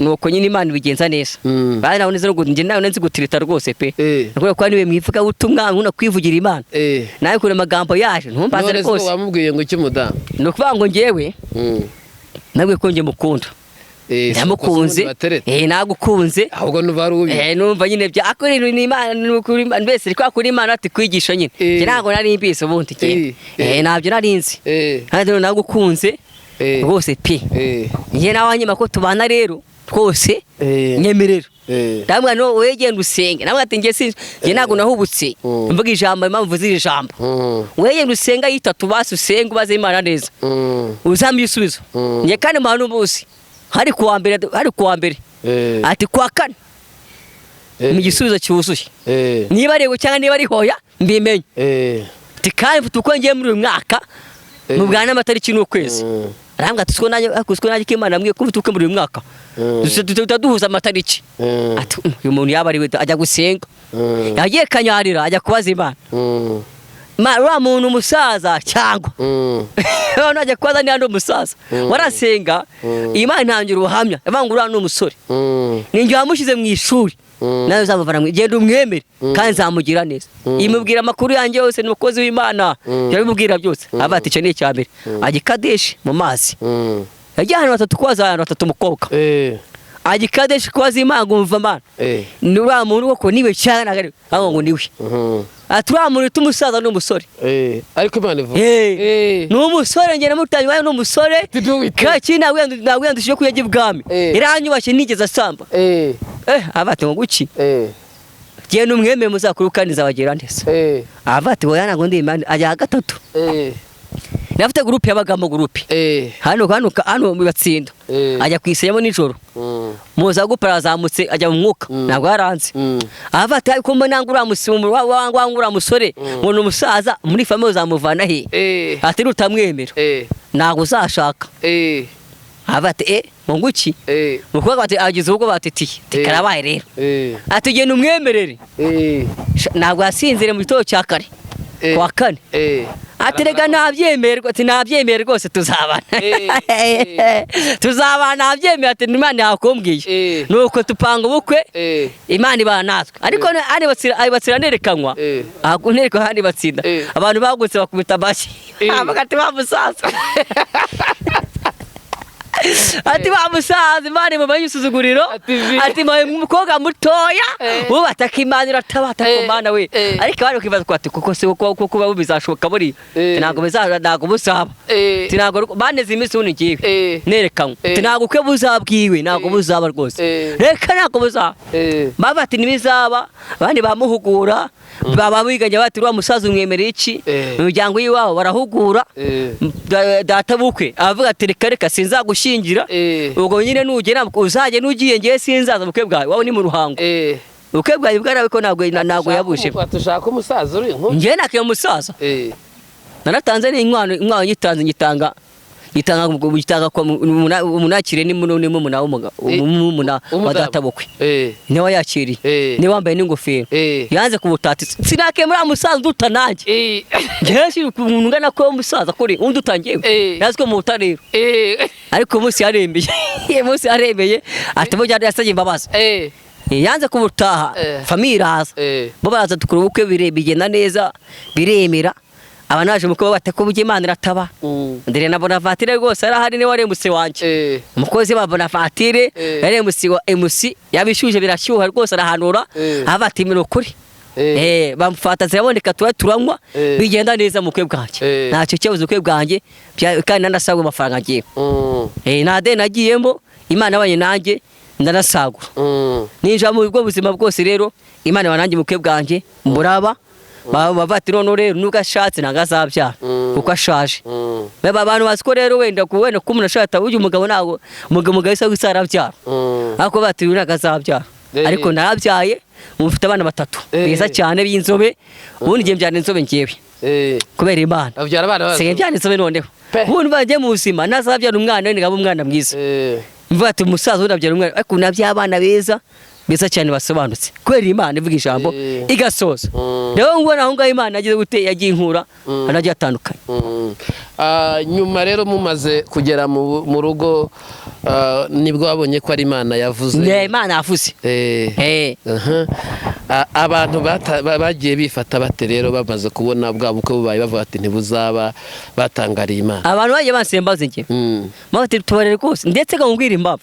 Nuko nyine Imana ibigenza neza. Bari nawe neza ngo njye nawe nzi gutirita rwose pe. Nakubwiye ko niwe mwivuga ubutumwa nkunda kwivugira Imana. Nawe kure amagambo yaje ntumbaze None se rwose. wamubwiye ngo iki mudamu? Ni ukuvuga ngo njyewe nabwiye ko njye mukunda. Ndamukunze. Nagukunze. Ahubwo nuba ari ubi. Numva nyine bya ako rero ni Imana, ni ukuri Imana mbese ni kwa kuri Imana ati kwigisha nyine. Njye ntabwo nari mbizi ubundi njye. Ntabyo nari nzi. Kandi rero nagukunze rwose pe. Njye nawe hanyuma ko tubana rero rwose nyemerera. Ndamubwira no wowe genda usenge. Namubwira ati njye si njye ntabwo nahubutse. Mvuga ijambo impamvu mvuze iri jambo. Wowe genda usenga yitatu basi usenge ubaze Imana neza. Uzampa ibisubizo. Njye kandi mu bantu bose hari kuwa mbere hari kuwa mbere. Ati kuwa kane mu gisubizo cyuzuye. Niba ari yego cyangwa niba ari hoya mbimenye. Ati kandi mfite uko ngiye muri uyu mwaka mu bwa n'amatariki n'ukwezi. Arambwira ati siko nanjye ariko siko nanjye ko Imana yambwiye ko mfite ubukwe muri uyu mwaka. Duhita duhuza amatariki. Ati uyu muntu yaba ari we ajya gusenga. Yagiye Kanyarira ajya kubaza Imana. Uriya muntu umusaza cyangwa none ajya kubaza niba ndi umusaza. Warasenga Imana intangira ubuhamya ivuga ngo uriya ni umusore. Ninjye wamushyize mu ishuri. Nawe uzamuvana mu genda umwemere kandi nzamugira neza. Imubwira amakuru yanjye yose ni umukozi w'Imana. Yarabimubwira byose. Avuga ati icyo ni icya mbere. Ajya i Kadeshi mu mazi. Yagiye ahantu hatatu kubaza ahantu hatatu umukobwa. Ajya i Kadeshi kubaza Imana ngo umva Imana. Ni uriya muntu koko niwe cyangwa ntabwo ari we? Aravuga ngo niwe. Ati uriya muntu umusaza ni umusore. Ariko Imana ivuga. Ni umusore njye namutanye iwawe ni umusore. Ati ntuwite. Kaki ntabwo kujya ibwami. Yaranyubashye nigeze asamba. Avuga ati ngo guki? Genda umwemere muzakuru kandi nzabagira neza. Avuga ati oya ntabwo ndi Imana ajya gatatu. Nafite groupe yabagamo groupe. Hano hano hano mu Batsinda. Ajya kwisenyamo nijoro. Muza gupara azamutse ajya mu mwuka. Ntabwo yaranze. Avuga ati ariko mbona ngura musimu wa ngura musore ngo ni umusaza muri famille uzamuvana he? Ati rutamwemera. Ntabwo uzashaka. Avuga ati ngo nguki? Mukobwa ati agize ubwo batitiye. Tikarabaye rero. Ati genda umwemerere. Ntabwo yasinzire mu gitondo cya kare. Kwa kane. Ati rega ntabyemererwa ati ntabyemere rwose tuzabana. Tuzabana ntabyemere ati Imana yakumbwiye. Nuko tupanga ubukwe Imana ibana natwe. Ariko ari batsira nerekanwa. Ahubwo nereka handi batsinda. Abantu bagutse bakubita amashyi. Avuga ati wa musaza. Ati wa musaza Imana imubaye isuzuguriro. Ati mawe umukobwa mutoya ubu ataka Imana iratabata ku Mana we. Ariko bari kwibaza ko ati kuko se kuko kuba bizashoboka buri ntabwo bizaba ntabwo buzaba. Ati ntabwo baneze iminsi ubu ngiye nerekanwa. Ati ntabwo ukwe buzabwiwe ntabwo buzaba rwose. Reka ntabwo buzaba. Baba ati ntibizaba abandi bamuhugura baba biganye bati uriya musaza umwemereye iki mu miryango y'iwabo barahugura. Data bukwe avuga ati reka reka sinzagushyingira ubwo nyine nugera uzajye nugiye ngiye sinzaza ubukwe bwawe wawe ni mu Ruhango. Ubukwe bwawe bwarawe ko ntabwo ntabwo yabuje. Tushaka umusaza uri inkumi. Njye nakiye umusaza. Naratanze n'inkwano inkwano nyitanze nyitanga nyitanga kwa umunakire ni muno ni mumuna umuna wa data bukwe. Niwe yakiriye. Niwe wambaye n'ingofero. Yanze kubutati. Sinake muri musaza nduta nanjye. Njye si umuntu ngana ko umusaza kuri undi utangiye. Yazi ko muta rero. Ariko umunsi yarembeye. Umunsi yarembeye ati burya yasabye imbabazi. Yanze kubutaha famille iraza. Bo baraza dukora ubukwe bigenda neza biremera. Abantu baje mu kuba batako bujye Imana irataba. Ndere na Bonavatire rwose arahari niwe wari MC wanjye. Umukozi wa Bonavatire yari MC wa MC yabishuje birashyuha rwose arahanura ava ati mino kuri. Bamufata ziraboneka tuba turanywa bigenda neza mu kwe bwanjye. Ntacyo kibazo kwe bwanjye kandi nanasagwa amafaranga ngiye. Nta deni nagiyemo Imana abanye nanjye ndanasagura. Ninja mu bwo buzima bwose rero Imana abananjye mu kwe bwanjye mburaba. Baba bati none rero nubwo ashatse ntabwo azabyara kuko ashaje. Abantu bazi ko rero wenda wenda ko umuntu ashatse ujya umugabo ntabwo umugabo isa gusa arabyara. Ariko bati uyu ntabwo azabyara. Ariko narabyaye mufite abana batatu beza cyane b'inzobe ubundi ngiye mbyara inzobe ngewe. Kubera Imana. Abyara abana bazo. Sigaye mbyara inzobe noneho. Ubundi bagiye mu buzima nazabyara umwana we ngaba umwana mwiza. Mvuga ati umusaza unabyara umwana ariko nabya abana beza Beza cyane basobanutse kubera Imana ivuga ijambo igasoza. Rero ngubona aho ngaho Imana yagize gute, yagiye inkura anagiye atandukanye. Nyuma rero mumaze kugera mu rugo, nibwo wabonye ko ari Imana yavuze? Ni Imana yavuze. Abantu bagiye bifata bate rero bamaze kubona bwa bukwe bubaye, bavuga ati ntibuzaba, batangariye Imana? Abantu bagiye bansembaza njye, bati tubarere rwose, ndetse nkamubwira impamvu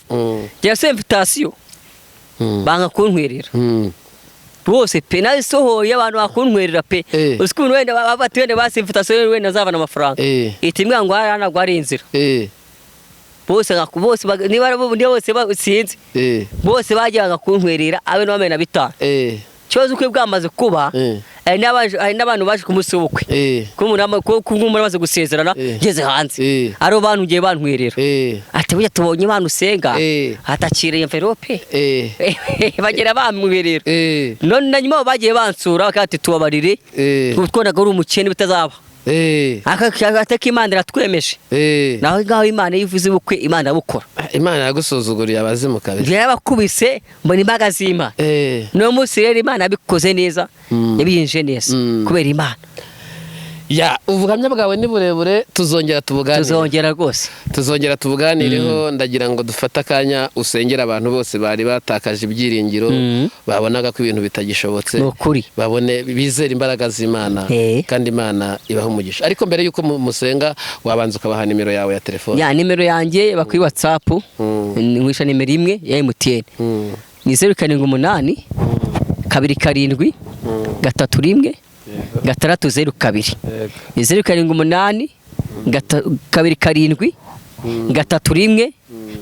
njya se invitation, banga kuntwerera rwose pe, nazisohoye abantu bakuntwerera pe. Uzi ko umuntu wenda bati wenda basi invitation wenda azabona amafaranga, ihita imbwira ngo hariya ntabwo ari inzira. Bose bose niba niba bose sinzi, bose bagiye banga kuntwerera abe n'abamena 5. Ikibazo ukwe bwamaze kuba, hari n'abantu baje ku munsi w'ubukwe, ko umuntu amaze gusezerana, ngeze hanze, ari bantu ngiye bantwerera, ati burya tubonye Imana usenga, atakiriye envelope, bagera bamwerera. None na nyuma bagiye bansura bakati tubabarire, twonaga uri umukene bitazaba, ataka Imana iratwemeje. Naho ngaho Imana iyo ivuze ubukwe, Imana irabukora. Imana yagusuzuguriye abazimu kabiri. Yarabakubise mbona imbaga z'Imana. N'uwo munsi rero Imana yabikoze neza, yabiyinje neza kubera Imana. Ya, ubuhamya bwawe ni burebure, tuzongera tubuganire. Tuzongera rwose. Tuzongera tubuganireho. Ndagira ngo dufate akanya usengere abantu bose bari batakaje ibyiringiro, babonaga ko ibintu bitagishobotse, Ni ukuri. babone bizere imbaraga z'Imana, kandi Imana ibaha umugisha. Ariko mbere y'uko musenga, wabanza ukabaha nimero yawe ya telefone. Ya, nimero yanjye bakuri WhatsApp, nkwisha nimero imwe ya MTN, ni 078 27 31 602. Ni 078 27 31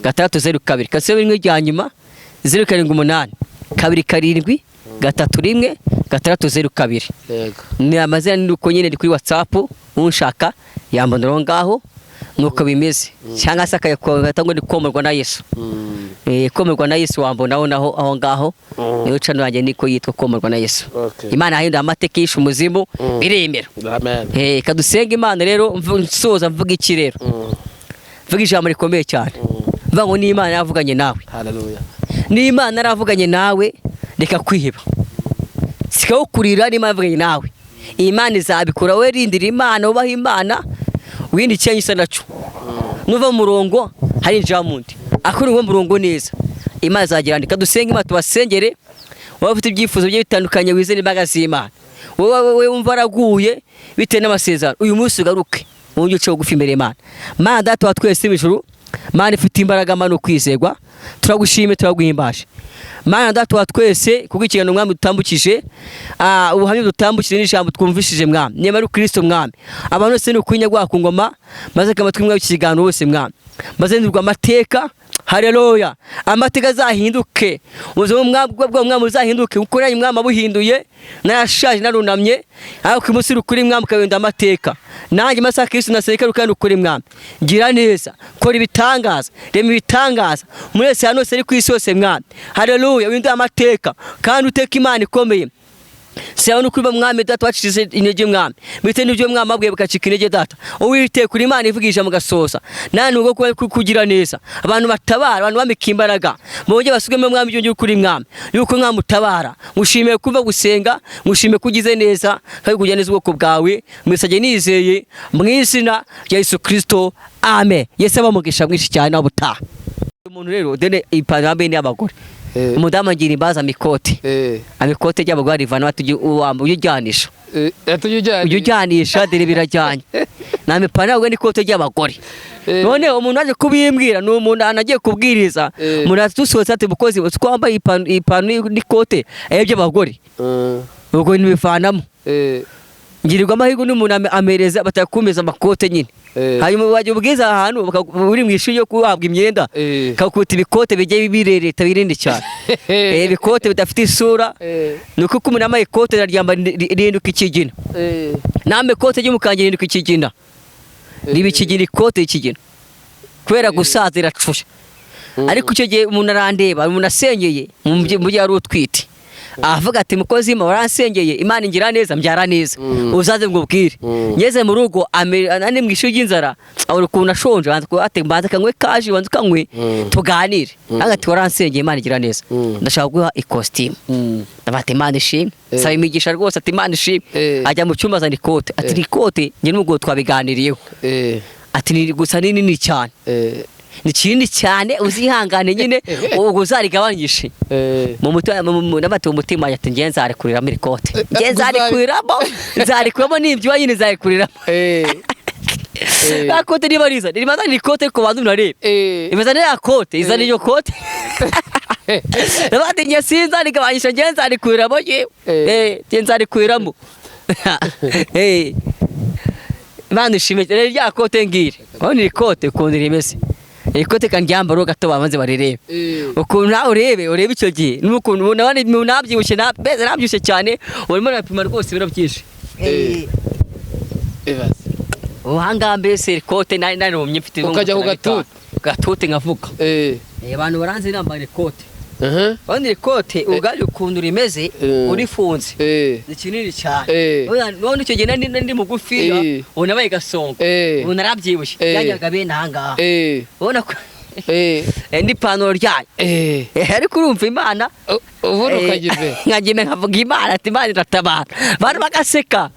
602. Kasiyo rimwe rya nyuma, 078 27 31 602. Ni amazina ni uko nyine, ni kuri WhatsApp, unshaka yambonera aho ngaho, nuko bimeze, cyangwa se akayakora ngo ni komorwa na Yesu. Komerwa na Yesu wambonaho naho aho ngaho, niyo channel yanjye niko yitwa Komerwa na Yesu. Imana yahinduye amateka, yishe umuzimu, biremera. Amen. Kadusenga Imana rero. Nsoza mvuga iki rero? Mvuga ijambo rikomeye cyane, mvuga ngo ni Imana yaravuganye nawe. Hallelujah. Ni Imana yaravuganye nawe, reka kwiheba, sikaho kurira. Ni Imana yavuganye nawe, Imana izabikora. We rindira Imana, ubaha Imana, windi icyo isa naco. Nuva mu murongo hari injira mundi, akora uwo murongo neza, Imana izagira. Ndika dusenge Imana, tubasengere. Wowe ufite ibyifuzo bigiye bitandukanye, wizere imbaraga z'Imana. Wowe wumva waraguye bitewe n'amasezerano, uyu munsi ugaruke wongere uce bugufi imbere y'Imana. Mana Data wa twese w'ijuru, Mana ifite imbaraga, Mana ukwizerwa, turagushimye, turaguhimbaje. Mana Data wa twese, kubwo ikiganiro Mwami dutambukije, ubuhamya dutambukije n'ijambo twumvishije Mwami, nyamara uri Kristo Mwami, abantu bose ni ukwinya gwa ku ngoma, maze amatwi mwe ikiganiro bose Mwami, maze ndirwa amateka. Haleluya, amateka azahinduke, ubuzima bwa Mwami buzahinduke, kuko nanjye Mwami abuhinduye, narashaje narunamye, ariko uyu munsi uri kuri Mwami ukabinda amateka nanjye masaha Kristo naseka kandi ukuri Mwami, gira neza, kora ibitangaza, rema ibitangaza muri wese ahantu hose ari ku isi hose Mwami. Haleluya, windure amateka kandi uteka Imana ikomeye. Siyaho no kuba Mwami Data wacitse intege Mwami, bitewe n'ibyo Mwami abwiye bugacika intege Data. Uwiteka uri Imana ivugisha mugasoza, nta nubwo kuba kugira neza abantu batabara, abantu bamika imbaraga bongeye basubwemo Mwami, ibyo ukuri Mwami yuko Mwami utabara. Ngushimiye kuva gusenga, ngushimiye kugize neza kandi kugira neza ubwoko bwawe, mwisage nizeye mu izina rya Yesu Kristo, amen. Yesu abamugisha mwinshi cyane nawe ubutaha. Umuntu rero dene ipantaro yambaye ni y'abagore, umudamu agira imbaza amikote, amikote ry'abagore arivana, bati uwamba ujye ujyanisha, ujye ujyanisha, dore birajyanye nta mipantaro y'abagore n'ikote ry'abagore. None umuntu aje kubimbwira ni umuntu anagiye kubwiriza, umuntu atusohotse ati mukozi uzi ko wambaye ipantaro n'ikote by'abagore, ubwo ntibivanamo. Ngirirwa amahirwe n'umuntu amereza batakumeza amakote nyine, hanyuma wajya ubwiza ahantu uri mu ishuri yo guhabwa imyenda, kakuta ibikote bijye birereta birindi cyane, ibikote bidafite isura, ni uko umuntu yambaye ikote araryambara rihinduka ikigina, nambaye ikote ry'umukara rihinduka ikigina, riba ikigina, ikote ikigina kubera gusaza iracuya. Ariko icyo gihe umuntu arandeba, umuntu asengeye mu gihe yari utwite, Avuga ati: "Mukozi w'Imana, waransengeye, Imana ingira neza, mbyara neza, uzaze ngubwire." Ngeze mu rugo, nari mu ishuri ry'inzara, abona ukuntu ashonje, banza kuba ati: "Mbanza kanywe kaji, banza ukanywe tuganire." Avuga ati: "Waransengeye, Imana igira neza, ndashaka kuguha ikositimu." Ndavuga ati: "Imana ishimwe." Saba imigisha rwose, ati: "Imana ishimwe." Ajya mu cyumba, azana ikote, ati: "Iri kote njye n'ubwo twabiganiriyeho." Ati: "Ni gusa ni nini cyane, ni kinini cyane, uzihangane nyine, ubwo uzarigabanyishe." Mu mutima nabati mu mutima ati: "Ngiye nzarikuriramo iri kote, ngiye nzarikuriramo, nzarikuriramo nibyiba nyine, nzarikuriramo." Ya kote niba riza rimaze ni ikote, ariko banza unarebe. Imeze ya kote, izana iryo kote. Nabati ngiye sinzarigabanyisha, ngiye nzarikuriramo yewe. Ngiye nzarikuriramo. Imana ishimwe rero, rya kote ngire, urabona iri kote ukuntu rimeze, iri kote kandyambara gato babanze barirebe ukuntu nawe urebe icyo gihe n'ukuntu nabandi nabyibushye, mbese nabyibushye cyane, urimo urapima rwose ibiro byinshi. Ibaze. Ubu ahangaha mbese iri kote nari narumye mfite Ukajya ku gatuti. Gatuti nkavuga. Abantu baranzi nambaye iri kote. Urabona iri kote ubwaryo ukuntu rimeze, urifunze, ni kinini cyane. Urabona icyo gihe nari ndi mugufiya, ubu nabaye gasongo, ubu narabyibushye, byajyaga bene ahangaha. Ubona ko n'ipantaro ryayo. Ariko urumva Imana Ubundi ukajya imbere. Nkajya imbere nkavuga Imana, ati: "Imana iratabara." Abantu bagaseka.